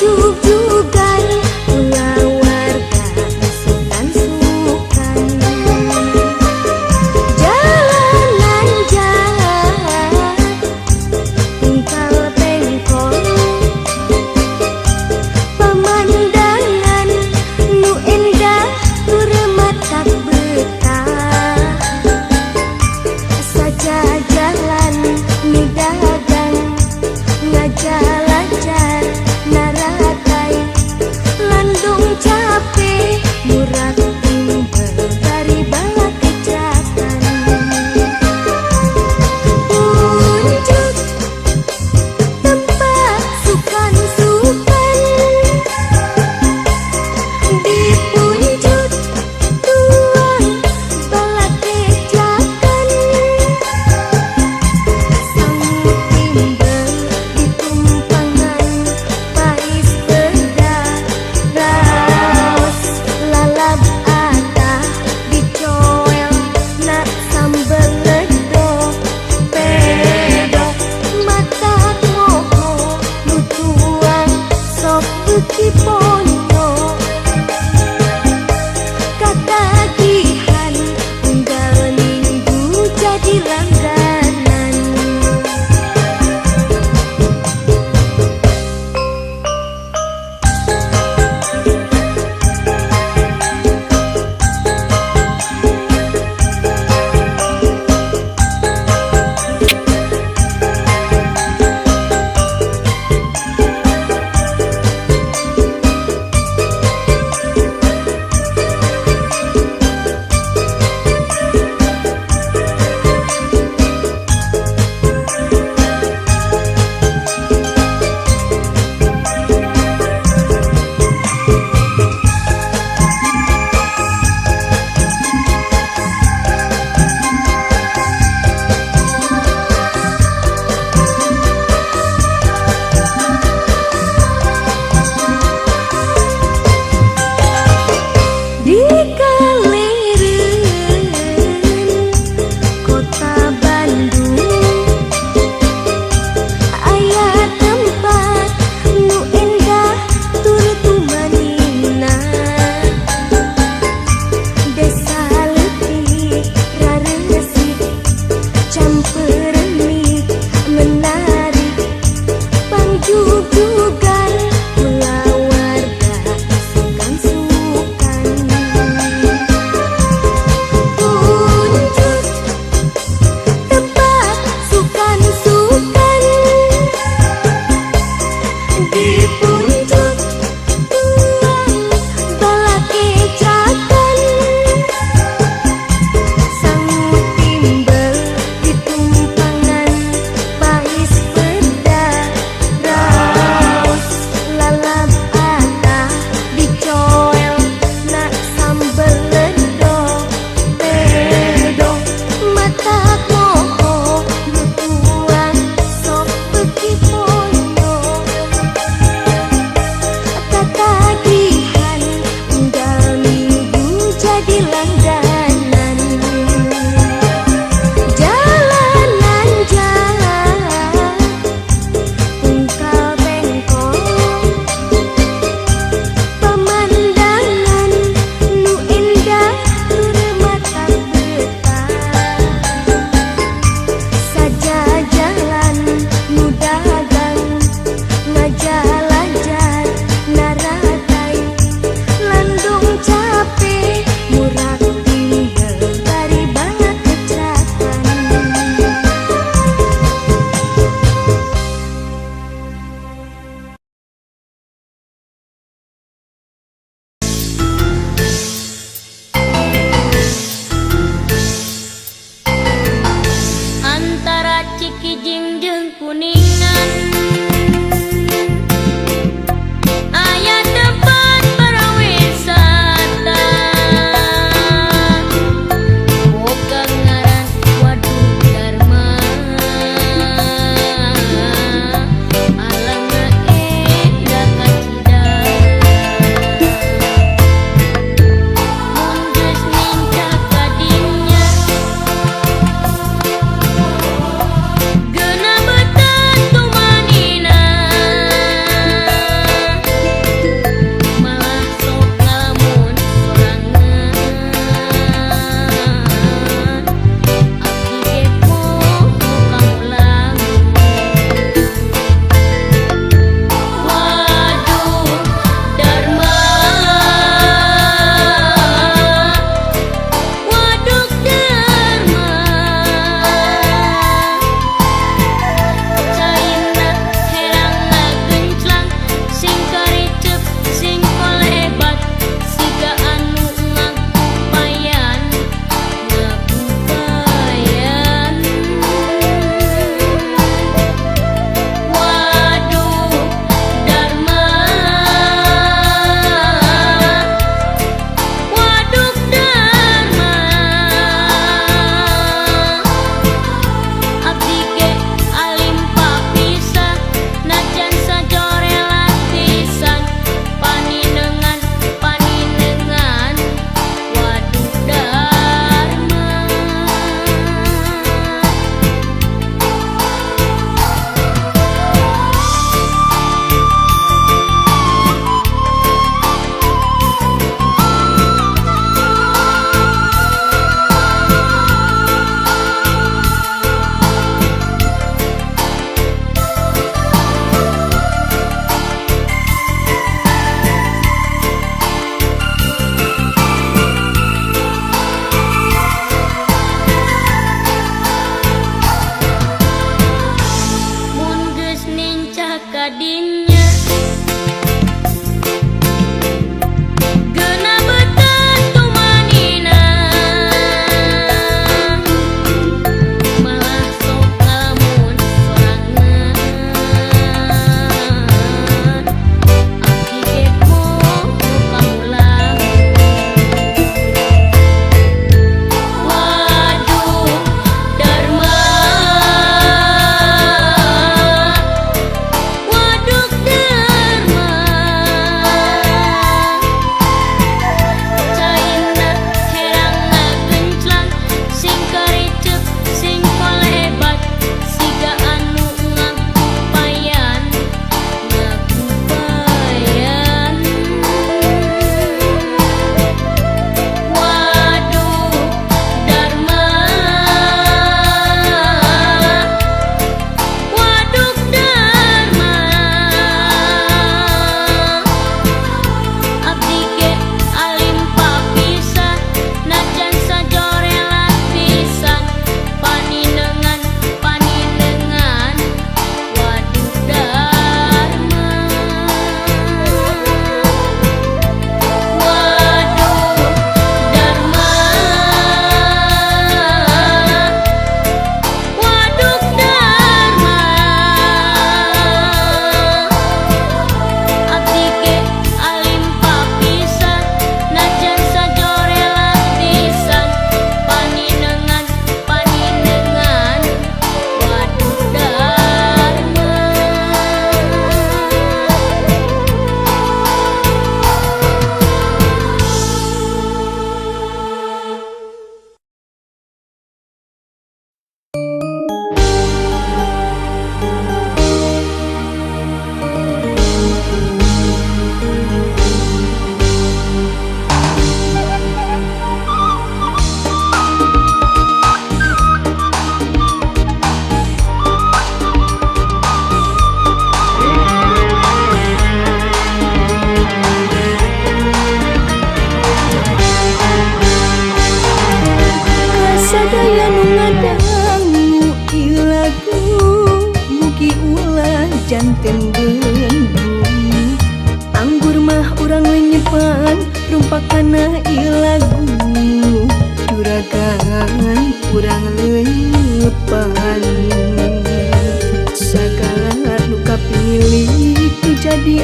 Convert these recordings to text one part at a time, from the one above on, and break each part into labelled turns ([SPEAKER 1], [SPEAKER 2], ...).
[SPEAKER 1] Jugjugan kulawarga sukan-sukan. Jalanan jahat tingkal pengkol, pemandangan nu endah tur matak betah. Saja jalan nu dagang ngajalajar naratai.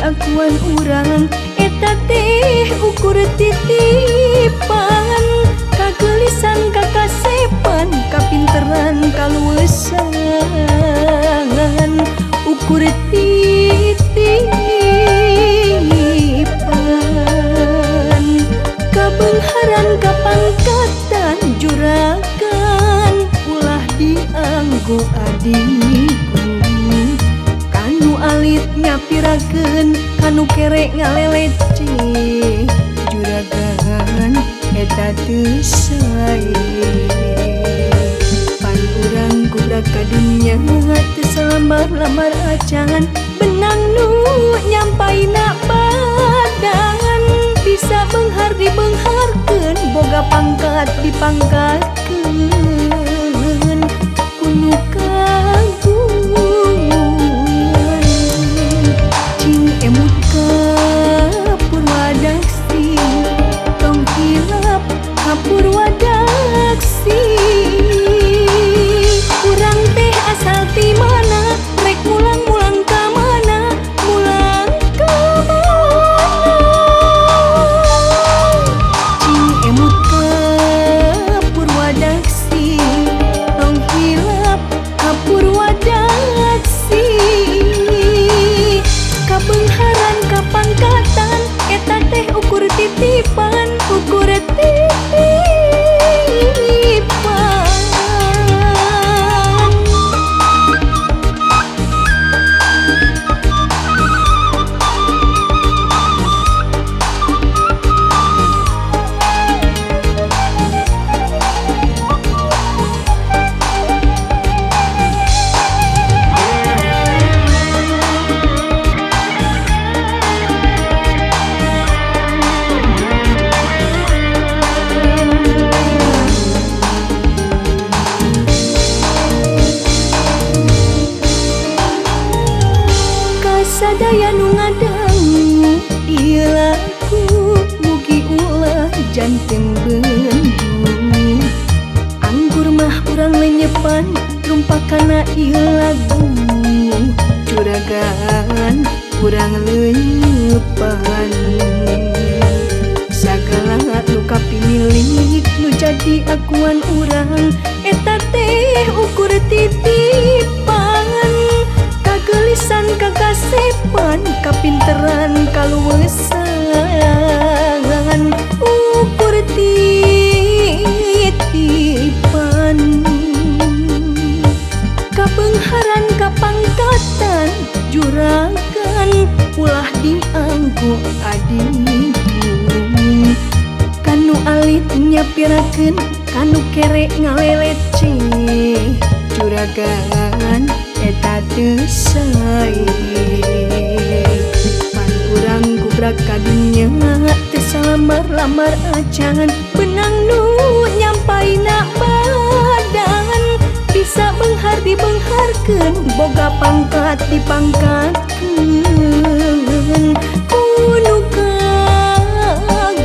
[SPEAKER 2] akuan urang eta teh ukur titipan kagelisan kakasepan kapinteran kaluesan ukur titipan kabeungharan kapangkatan juragan ulah dianggo adiku kanu alit nyapirakeun kanu kere ngaleleceh juragan eta teu sae pan urang gubrak ka dunya teu salamar-lamar acan benang nu nyampaina badan bisa beunghar dibeungharkeun boga pangkat dipangkatkeun kunu kagungan cing emut ka Purwadaksi tong hilap ka Purwadaksi urang teh asal ti mana rek mulang-mulang ka mana mulang ka mana cing emut ka Purwadaksi tong hilap ka Purwadaksi kabeungharan kapangkatan eta teh ukur titipan ukur titipan. Kasadaya nu ngadangu ieu lagu mugi ulah janten bendu anggur mah urang lenyepan rumpakana ieu lagu juragan urang leunyepan sagala nu kapimilik nu jadi akuan urang eta teh ukur titipan kagelisan kakasepan kapinteran kaluesan ukur titipan kabeungharan kapangkatan juragan ulah dianggo adiku kanu alit nyapirakeun kanu kere ngaleleceh juragan eta teu sae pan urang gubrak ka dunya teu salamar-lamar acan benang nu nyampaina badan bisa beunghar dibeungharkeun boga pangkat dipangkatkeun kunu kagungan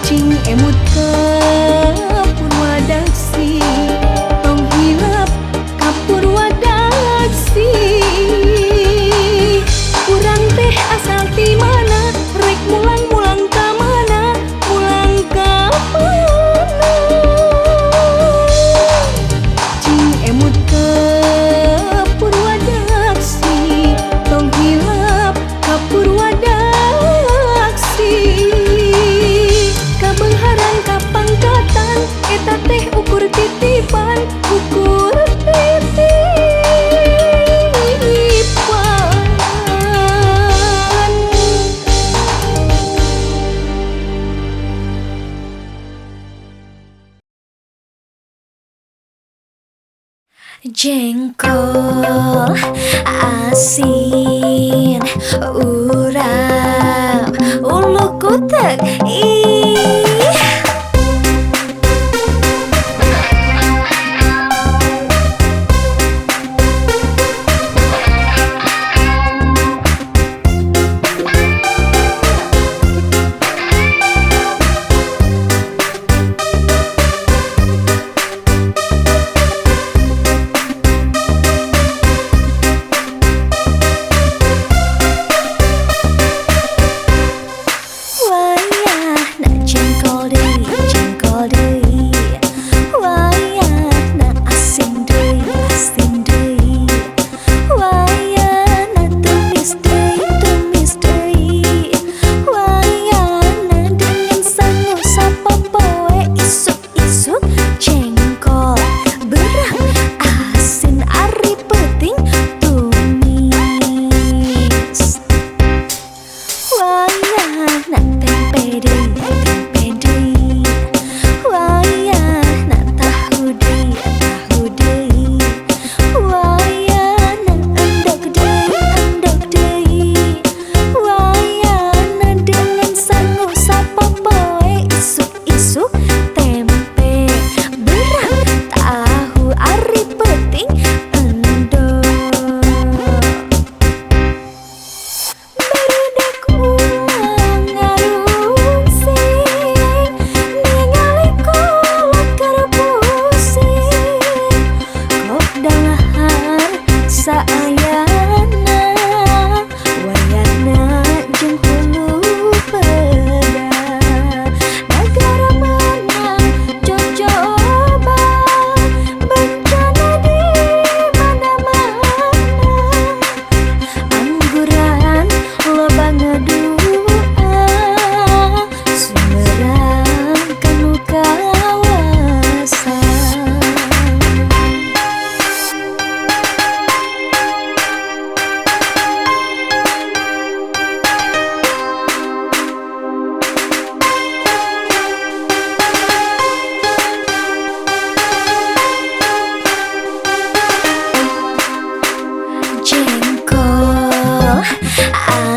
[SPEAKER 2] cing emut ka Purwadaksi tong hilap ka Purwadaksi urang teh asal ti mana rek mulang-mulang ka mana mulang ka mana cing emut ka Purwadaksi tong hilap ka Purwadaksi kabeungharan kapangkatan eta teh ukur titipan ukur titipan.
[SPEAKER 3] Jengkol asin urap ulu kutek ih.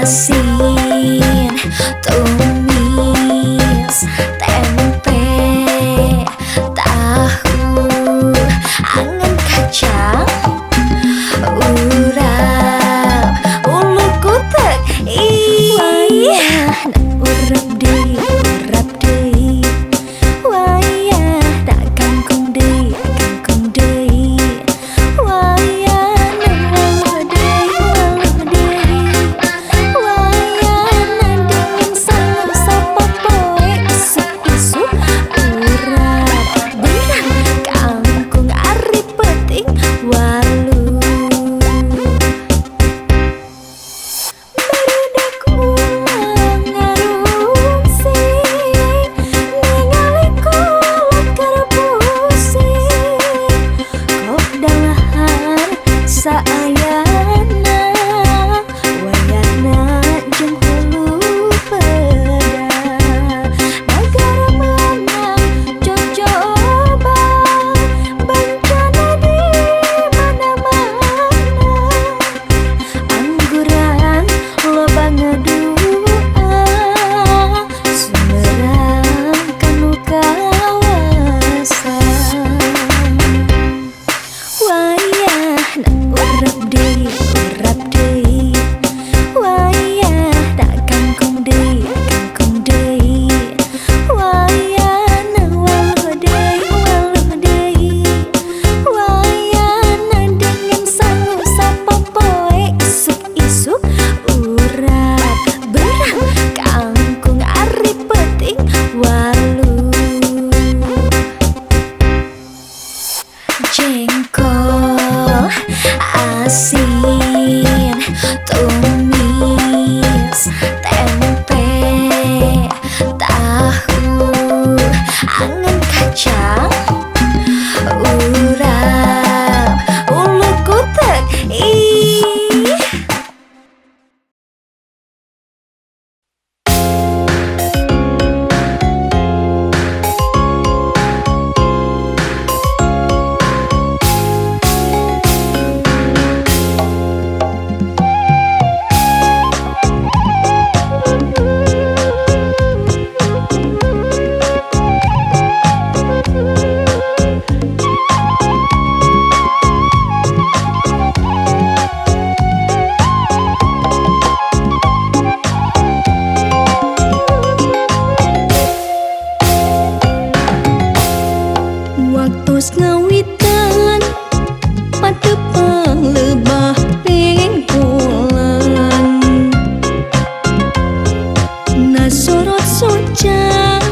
[SPEAKER 3] Asin, tumis, tempe, tahu, angan kacang, urap, ulu kutek. Ih, wayah urap deui, urap deui. Wayah tak kangkung deui, kangkung deui. Wayah waluh deui, waluh deui. Wayah dingin sangu sapopoe isuk-isuk urap beurang kangkung ari peuting waluh. Barudak ulang ngarungsing, ningali kolot keur pusing. Kok dalahar saayana, wayahna jeung hulu peda. Nagara menang cocoba, bencana di mana-mana. Angguran loba ngadua, sumerang kanu kawasa. Wayahna urap deui, urap deui. Wayah tak kangkung deui, kangkung deui. Wayahna waluh deui, waluh deui. Wayahna dingin sangu sapopoe isuk-isuk urap beurang kangkung ari peuting waluh. Jengkol, asin, tumis, tempe, tahu, angan kacang, urap, ulu kutek. Ih.
[SPEAKER 2] Waktu ngawitan patepang lebah pengkolan, nasorot soca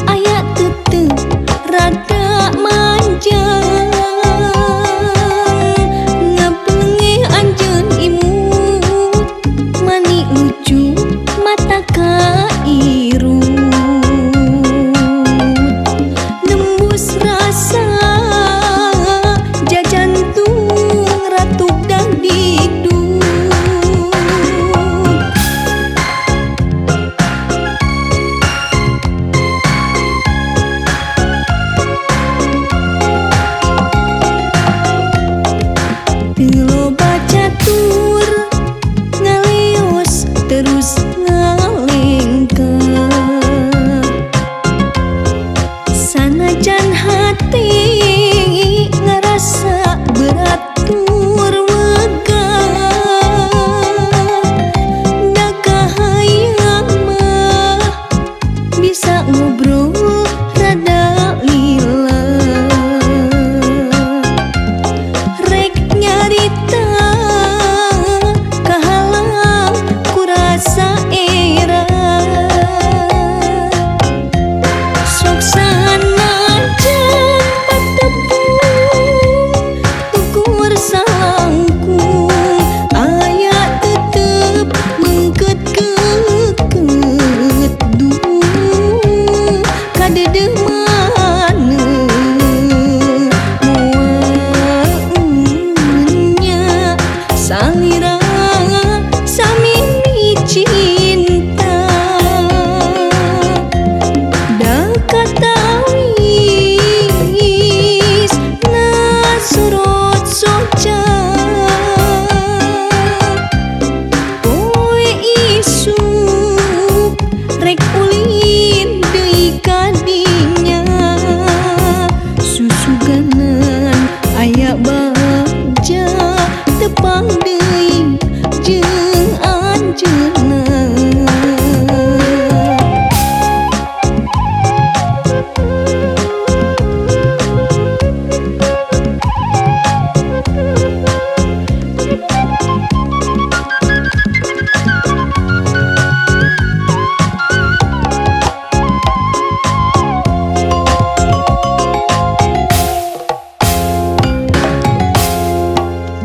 [SPEAKER 2] aya tetep rada manjang. Ngapelenge anjeun imut mani lucu mata kairut, nembus rasa jajantung ratuk dan dikduk. Teu loba catur ngaleos terus ngalengkah, sanajan hati ngerasa berat tur wegah. Da kahayang mah bisa ngobrol rada lila, rek nyarita kahalang ku rasa. anjeunna.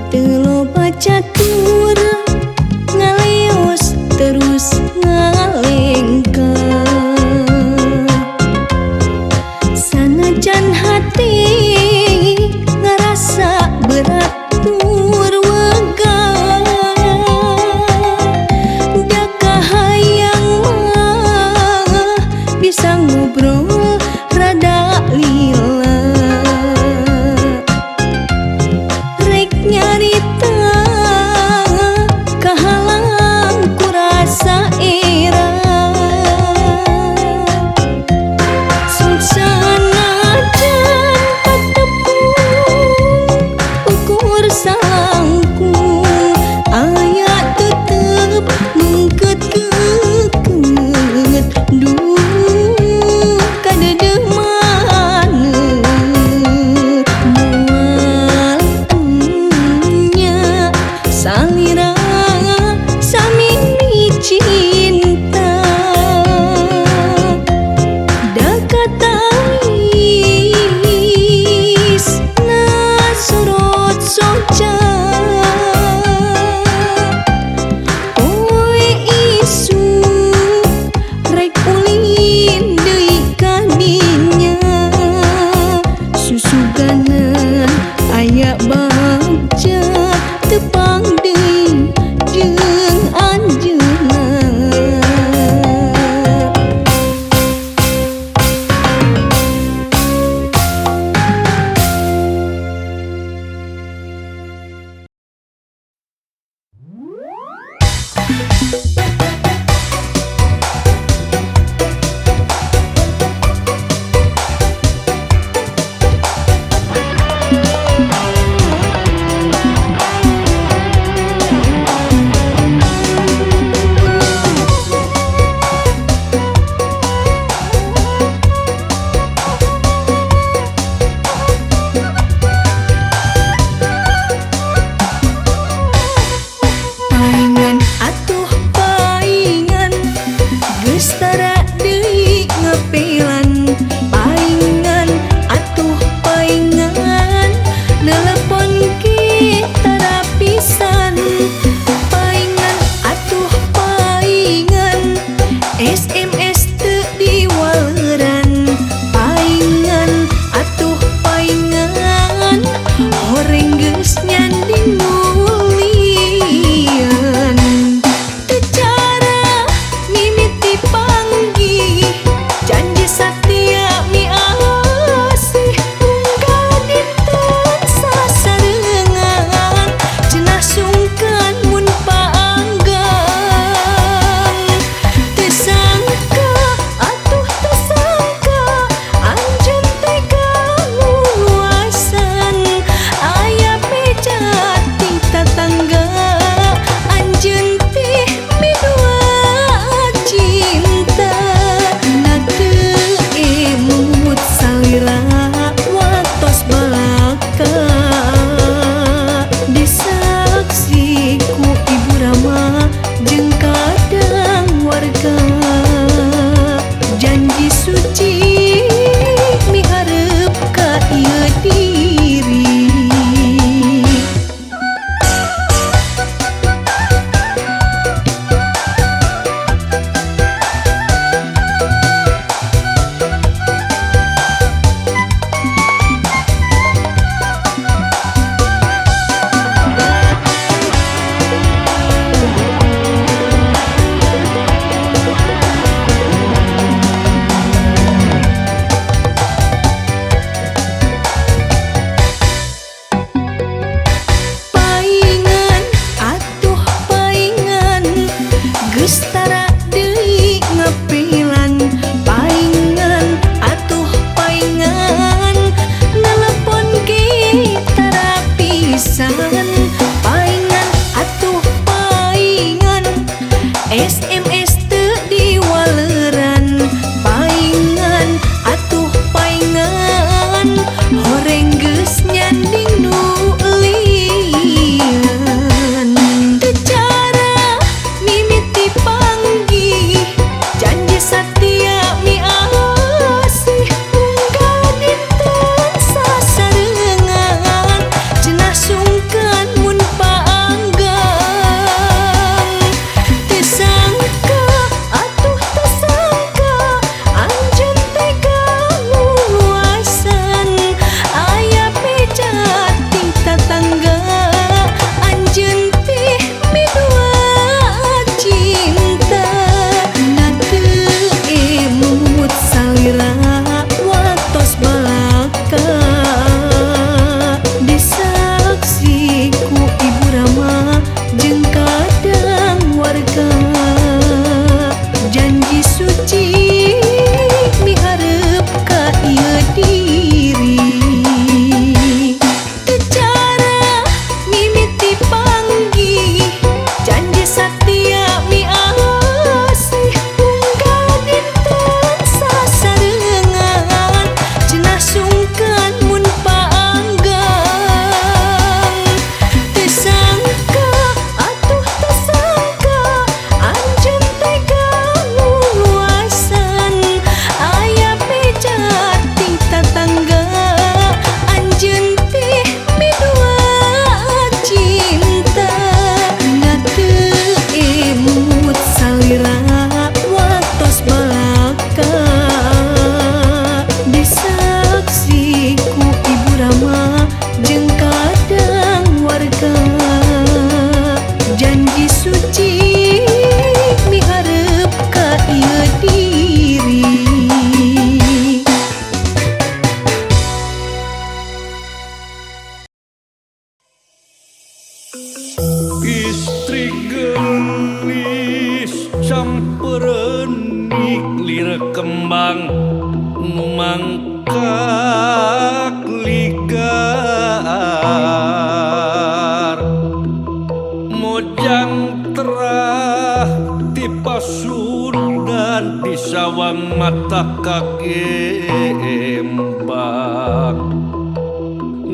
[SPEAKER 2] Teu loba catur ngaleos terus ngalengkah, sanajan hati ngarasa berat tur wegah. Da kahayang mah bisa ngobrol rada lila, rek nyarita kahalang ku rasa ela. SMS teu diwaleran. Paingan atuh paingan, horeng geus nyanding nu lian. Teu cara mimiti panggih, janji satia miasih. Unggal dinten sasarengan, cenah sungkan mun paanggang. Teu sangka atuh teu sangka, anjeun tega nguasan. Aya beja ti tatangga, anjeun teh midua cinta. Na teu emut salira watos balaka, disaksi ku ibu rama jeung kadang warga. Janji suci miharep ka ieu diri. Teu cara mimiti panggih, janji satia miasih. Unggal dinten sasarengan, cenah sungkan mun paanggang. Teu sangka atuh teu sangka, anjeun tega nguasan. Aya beja ti tatangga, anjeun teh midua cinta. Na teu emut salira watos balaka, disaksi ku ibu rama jeung kadang warga. Janji suci miharep ka ieu diri.
[SPEAKER 4] Istri gelis samperenik lir kembang nu mangkak ligar, mojang terah ti Pasundan di sawang mata kagembang,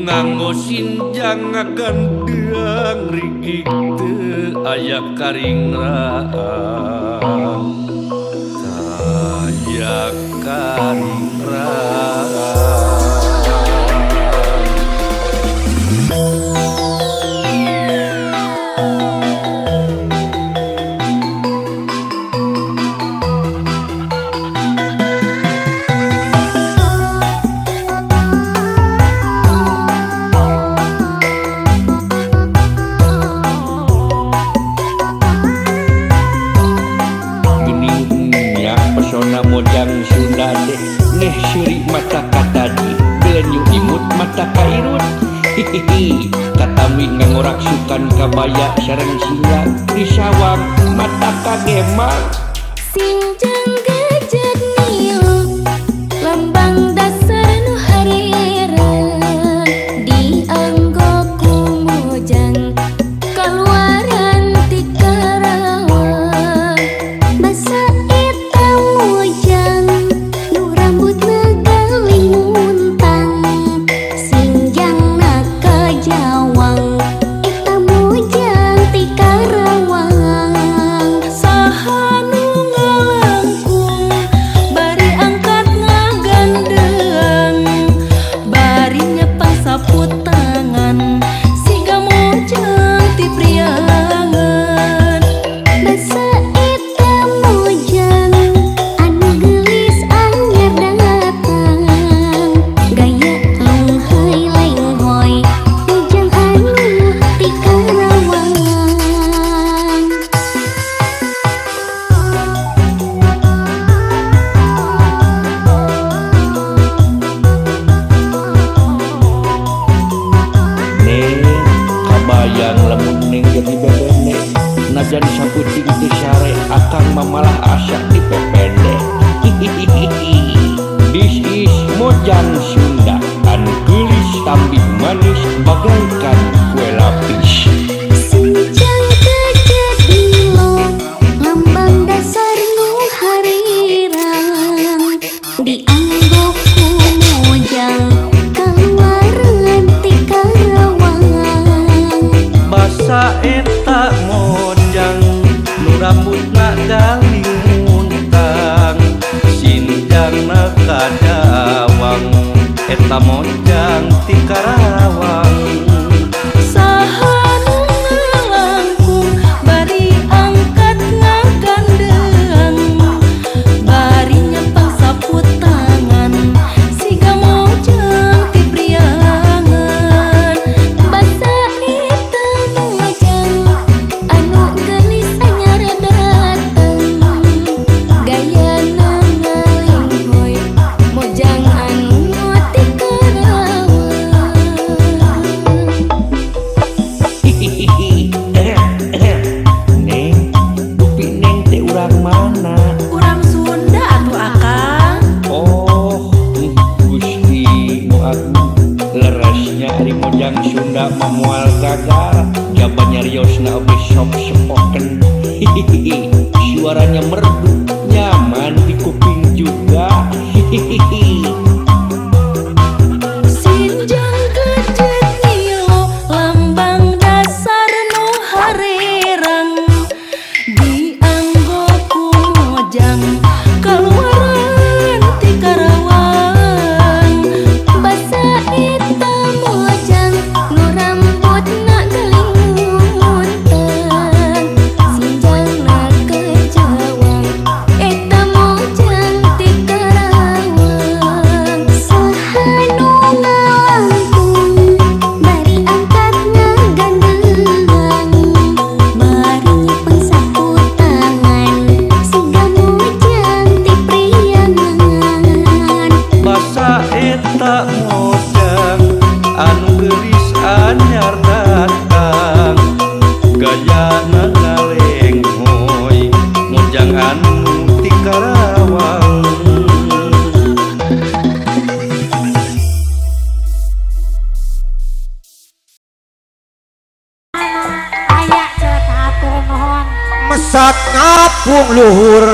[SPEAKER 4] nganggo sinjang ngagandeang rigik teu aya karingrang, aya karingrang. Geuning nya pesona mojang Sunda teh, neh seuri mata katadi, belenyu imut mata kairut. Hihihi, katami ngangorak sukan kabaya sareng singa di sawang mata kagemang.
[SPEAKER 1] Sinjang gejek niup, lambang dasar nu harerang. Dianggo ku mojang kaluaran ti Karawang. Basa eta mojang nu rambutna galing muntang, sinjangna kajawang eta mojang ti Karawang.
[SPEAKER 2] Saha nu ngalangkung bari angkat ngagandeang, bari nyepang sapu tangan siga mojang ti priangan.
[SPEAKER 1] Basa eta mojang anu geulis anyar datang, gaya lunghay lenghoy mojang anu ti Karawang.
[SPEAKER 4] Neng kabayang lamun neng jadi bebene, najan saputing teu sare akang mah malah asa dipepende. Hihihihi, this is mojang Sunda anu geulis tambih manis bagaikan kue lapis.
[SPEAKER 1] Sinjang gejek nilo, lambang
[SPEAKER 4] rambutna galing muntang sinjangna kadawang eta mojang ti Karawang.
[SPEAKER 2] Saha nu ngalangkung bari angkat ngagandeang bari nyepang sapu tangan siga mojang ti Priangan.
[SPEAKER 1] Basa eta mojang anu geulis anyar dateng gayana ngalenghoy mojang anu ti Karawang.
[SPEAKER 4] Hihihi. Neng, dupi neng teh urang mana?
[SPEAKER 2] Urang Sunda atuh Akang.
[SPEAKER 4] Oh, Gusti nu agung, leresnya ari mojang Sunda mah moal gagal, jaba nyariosna oge sok sepoken. Hihihi. Suaranya merdu, nyaman di kuping juga. Hihihi.
[SPEAKER 2] Sinjang gejet ngilo lambang dasar nu harerang dianggo ku mojang kaluaran ti Karawang.
[SPEAKER 1] Basa eta mojang nu rambutna galing muntang sinjangna kajawang eta mojang ti Karawang. Saha nu ngalangkung bari angkat ngagandeang bari nyepeng sapu tangan siga mojang ti Priangan.
[SPEAKER 4] Basa eta mojang anu geulis anyar datang gayana ngalenghoy mojang anu ti Karawang.
[SPEAKER 5] Aya cenah hatur nuhun.
[SPEAKER 6] Mesat ngapung luhur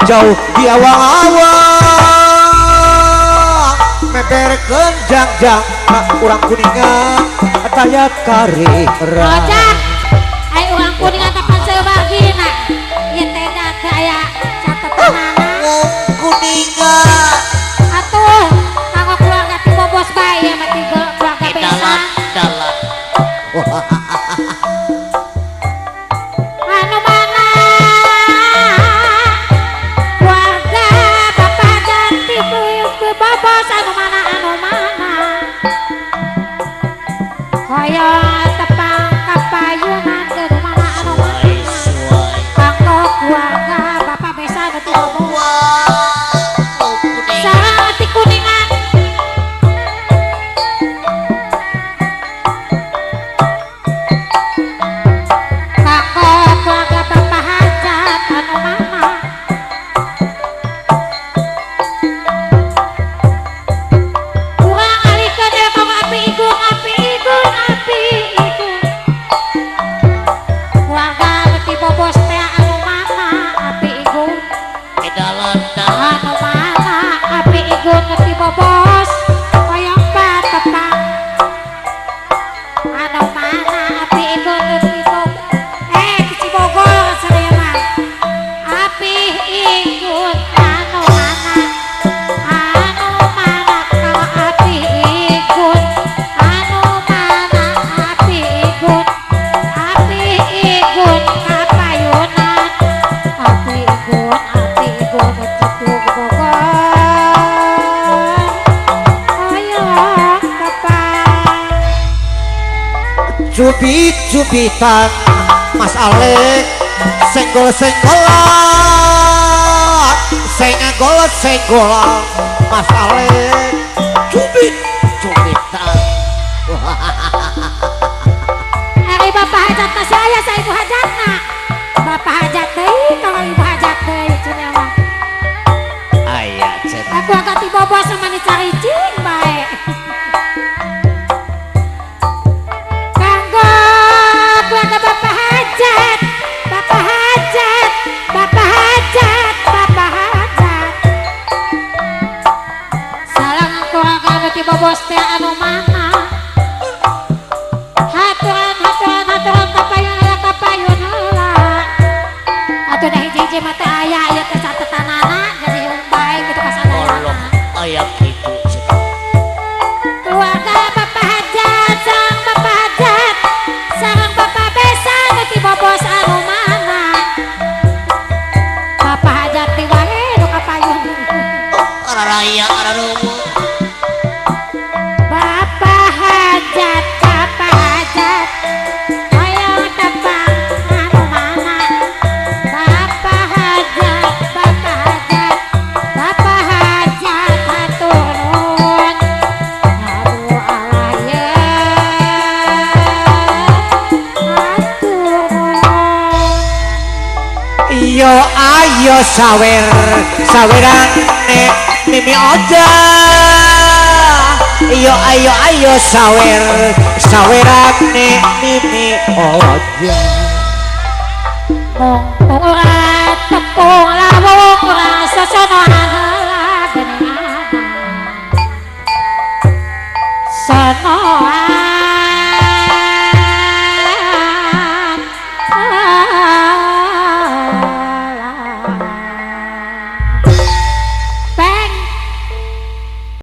[SPEAKER 6] jauh di awang-awang meberkeun jangjang ka urang Kuningan taya karera.
[SPEAKER 5] Rojak, ai urang Kuningan teh pan seubagina. Ieu teh da teu aya catetanana.
[SPEAKER 6] Wong Kuningan
[SPEAKER 5] Atuh, kanggo keluarga ti Bobos bae ieu mah ti keluarga besan. Anu mana keluarga Bapak dan ti Bobos anu mana anu mana. Hoyong tepang kapayunan teu mana anu mana. Kanggo keluarga Bapak besan ti Bobos. Sareng ti Kuningan. Kanggo keluarga Bapak Hajat anu mana. Urang alihkeun deui kanggo api igung api igung api igung. Keluarga nu ti Bobos teh anu mana api igung. Anu mana api igung nu ti Bobos hoyong patepang. Anu mana api igung nu ti Bobos ti Cibogor saraya mah. Api igung anu mana anu mana kalau api igung anu mana api igung api igung kapayunan api igung nu ti Bogor hoyong tepang.
[SPEAKER 6] Cubit-cubitan Mas Alek senggol-senggolan senggol-senggolan Mas Alek cubit-cubitan.
[SPEAKER 5] Ari Bapak Hajat masih aya sa Ibu Hajatna. Bapak Hajat deui kalau Ibu Hajat deui cenah mah.
[SPEAKER 6] Aya cenah.
[SPEAKER 5] Aku angkat ti Bobos sama dicaricing bae. Kanggo keluarga Bapak Hajat, Bapak Hajat, Bapak Hajat, Bapak Hajat. Salam keluarga nu ti Bobos teh anu mana? Haturan haturan haturan kapayun aya kapayun. ieu mah teh aya ieu teh catetanana jadi yung bae kitu ka sadayana.
[SPEAKER 7] Aya kitu cenah.
[SPEAKER 5] Keluarga Bapak Hajat sareng Bapak Hajat sareng Bapak Besan ti bobos anu mana. Bapak Hajat ti wae nu kapayun.
[SPEAKER 7] Raraya ararumu.
[SPEAKER 5] Bapak Hajat, Bapak Hajat, hoyong tepang anu mana? Bapak Hajat, Bapak Hajat, Bapak Hajat hatur nuhun. Aduh alah ye, hatur nuhun.
[SPEAKER 6] Yo ayo sawer sawerane Mimi Oja. Yo ayo ayo sawer sawerane Mimi Oja.
[SPEAKER 5] Mung ora tepung lawung ora sosono.